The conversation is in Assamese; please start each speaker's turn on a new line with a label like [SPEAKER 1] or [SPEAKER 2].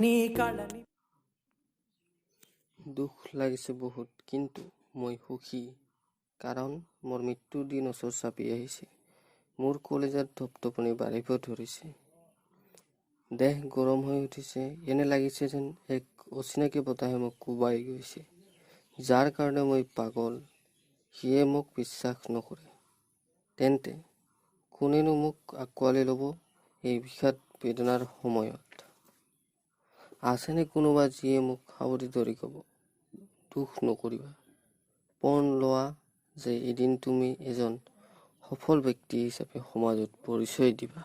[SPEAKER 1] నీ కళని
[SPEAKER 2] দুখ লাগিছে বহুত, কিন্তু মই সুখী, কাৰণ মোৰ মৃত্যুৰ দিন ওচৰ চাপি আহিছে। মোৰ কলিজাৰ ধপধপনি বাঢ়িব ধৰিছে, দেহ গৰম হৈ উঠিছে। এনে লাগিছে যেন এক অচিনাকি বতাহে মোক কোবাই গৈছে। যাৰ কাৰণে মই পাগল, সিয়ে মোক বিশ্বাস নকৰে, তেন্তে কোনেনো মোক আঁকোৱালি ল'ব এই বিষাদ বেদনাৰ সময়ত? আছেনে কোনোবা যিয়ে মোক সাৱটি ধৰি ক'ব, দুখ নকৰিবা, পণ লোৱা যে এদিন তুমি এজন সফল ব্যক্তি হিচাপে সমাজত পৰিচয় দিবা।